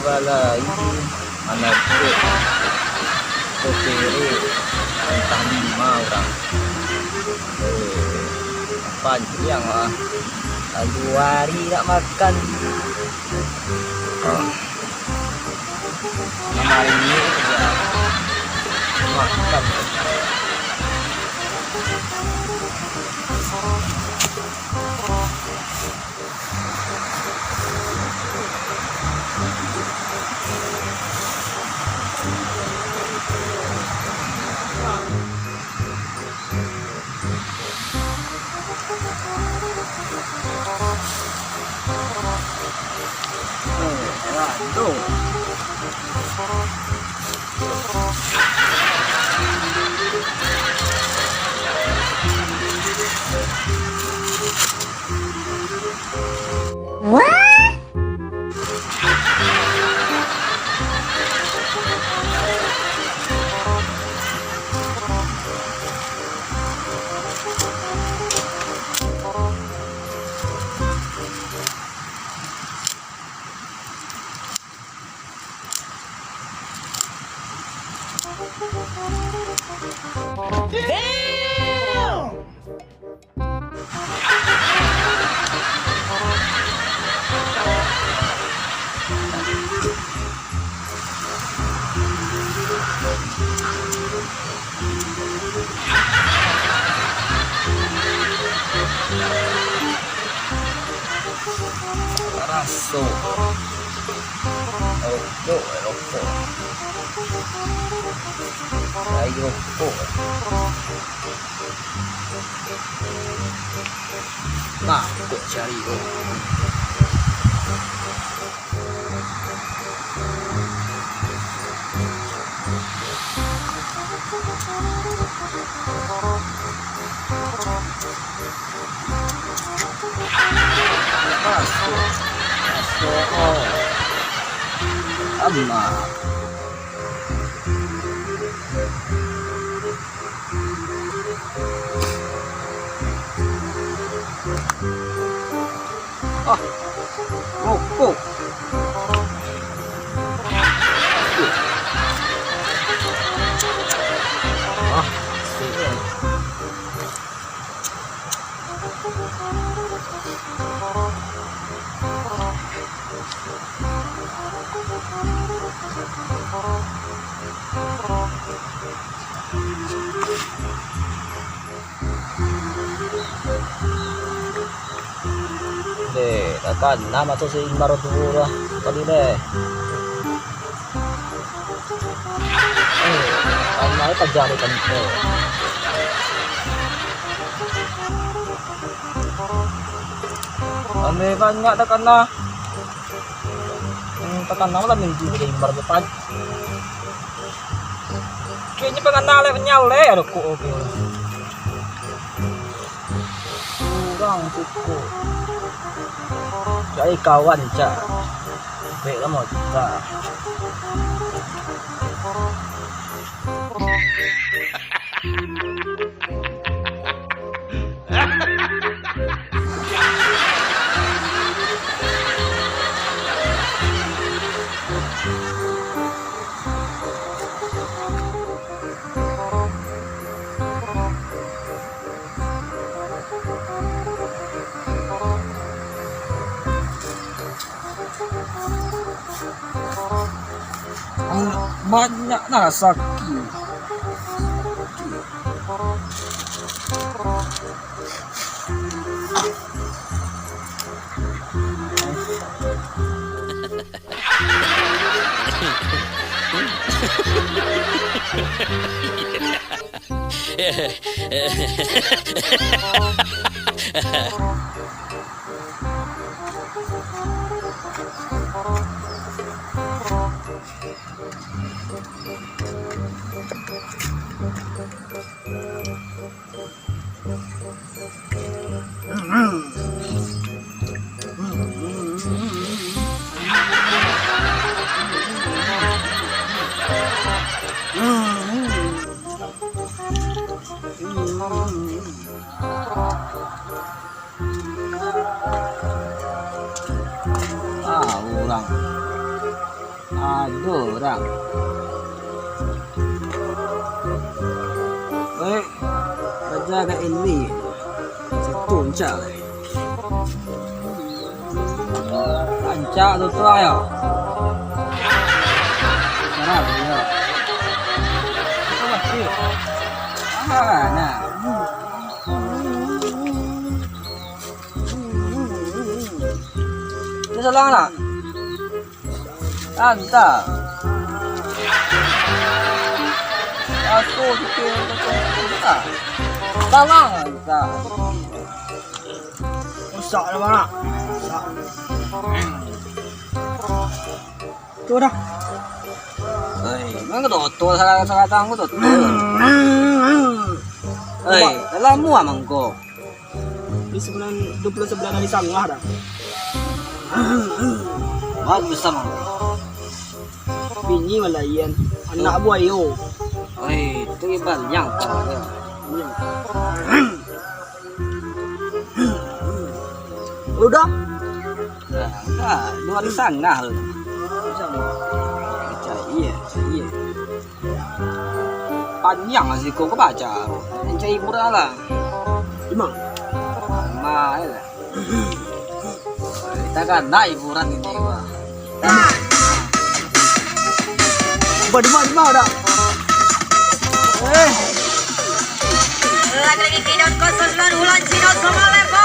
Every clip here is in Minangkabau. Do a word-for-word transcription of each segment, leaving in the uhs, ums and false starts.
Balai, manabek, kopere, antah lima urang. Eh, panjang lah. Lalu hari nak makan. Kamari ni aja makan. Raso. Rokok, rokok. Rai rokok. Nah, kok cari tu. Masuk. Masuk. Oh. Aman. Ah, rokok. Ah, siap. Deh, takana mato si Imbar tu lah tadi deh. Eh, tanah aja deh kan. Aneh banyak takana. Hmm, takana lah minggu jadi Imbar depan. Kayaknya pengenal lewat nyau leh, aduh, kok, oke. Kurang cukup. Cari kawan, cak. Baik lah, mau kita. Banyak nah saki. Ah, urang. Ado urang. Eh, raja agak ini. Situ ancak. Ancak tu tu ayo. Sekarang yo. Itu masih. Ah, nah. Ini salah nak? Anta. Aso sikit, anta. Salah anta. Rusak dah, Mak. Rusak. Tu dah. Oi, memang tu tu salah, salah tang tu tu. Oi, lamo amang ko. Di sebulan, dua puluh sebulan hari sangah dah. Bagus sama. Bini malayan, anak buah yo. Oi, tu iban yang tahu dia. Udah. Nah, dah, dua hari sangah tu. Macam, macam iya, macam iya. Panjang lah siko ko baca. Cari hiburan lah. Imang. Main lah. Kita kan nak hiburan ini, wah. Ba, di ma, di ma, dak? Eh. Lagi-lagi kidon khusus lon Wulan Cino Somalembang.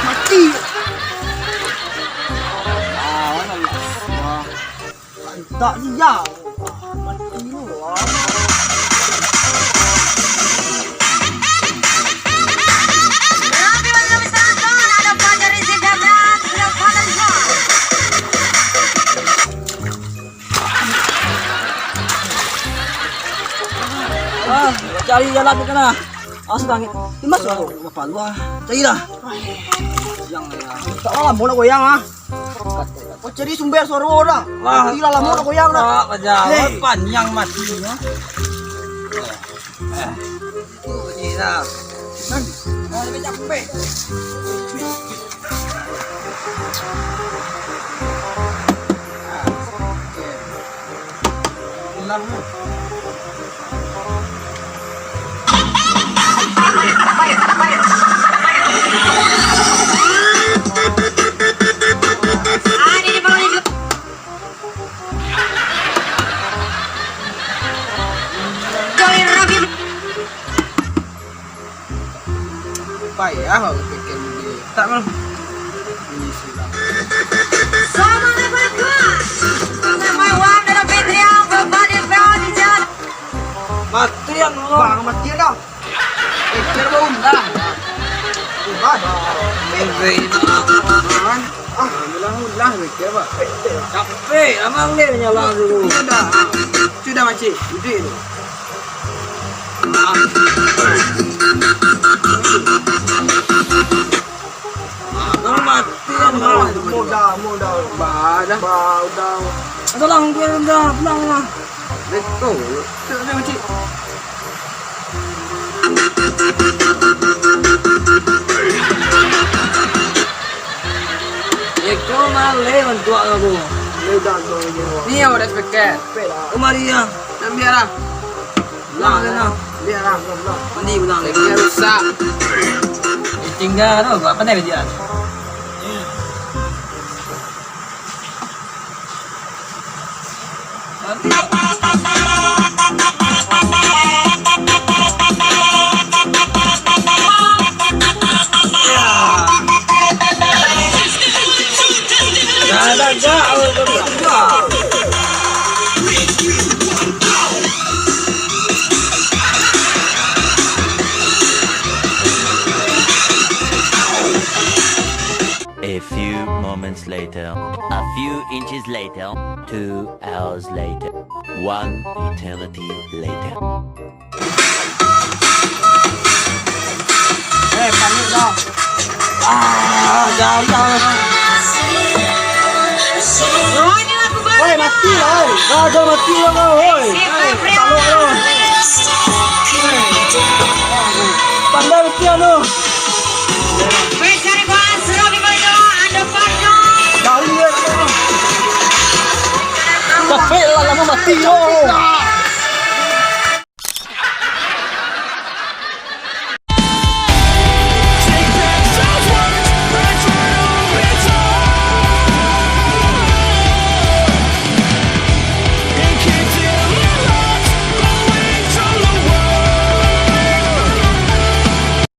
Mati. Ah, mana lah. Wah. Tak siap. Mati lu. Wah. Ah, cari jalan ke sana. Ah, sedang. Ini masuk. Bapak lu ah. Carilah. Yang ya. Tak lama nak goyang ah. Kau cari sumber suara dah. Wah, gila lama nak goyang dah. Tak, Raja. Hei. Panjang mati ya. Eh, itu bunyi dah. Nah, lebih capek. Payah aku pikir dulu. Tak, Bang. Ini sudah. Matian lu. Bang, matian dah. Pikir bau ulah. Ulah dah. Minggu ini. Ah, ulah-ulah pikir, Pak. Capek, abang ni nyala dulu. Sudah. Sudah, makcik. Duduk dulu. Abang mati kan, modal, modal. Bah, dah. Bah, udah. Tolong, dah, pulang lah. Betul. Cek, cek, cek. Iko maleh bantuak aku. Ni udah, udah, udah. Ni yang udah speaker. Speaker lah. Kemari ya. Ambil lah. Pulang sana. Biar lah, pulang, pulang. Mandi pulang. Dia rusak. Eh, tinggal tu, buat apa ni dia? Dah, dah, dah. A few moments later. A few inches later. Two hours later. One eternity later. Eh, panik dah. Ah, jangan. Rohani lakukan Woi, mati lah, woi. Rajo mati lah kau, woi. Talok lah. Pandai betul lu. Wes, dari bawah, suruh di bawah, ada patung. Tahu ya. Tapi lah lama mati yo.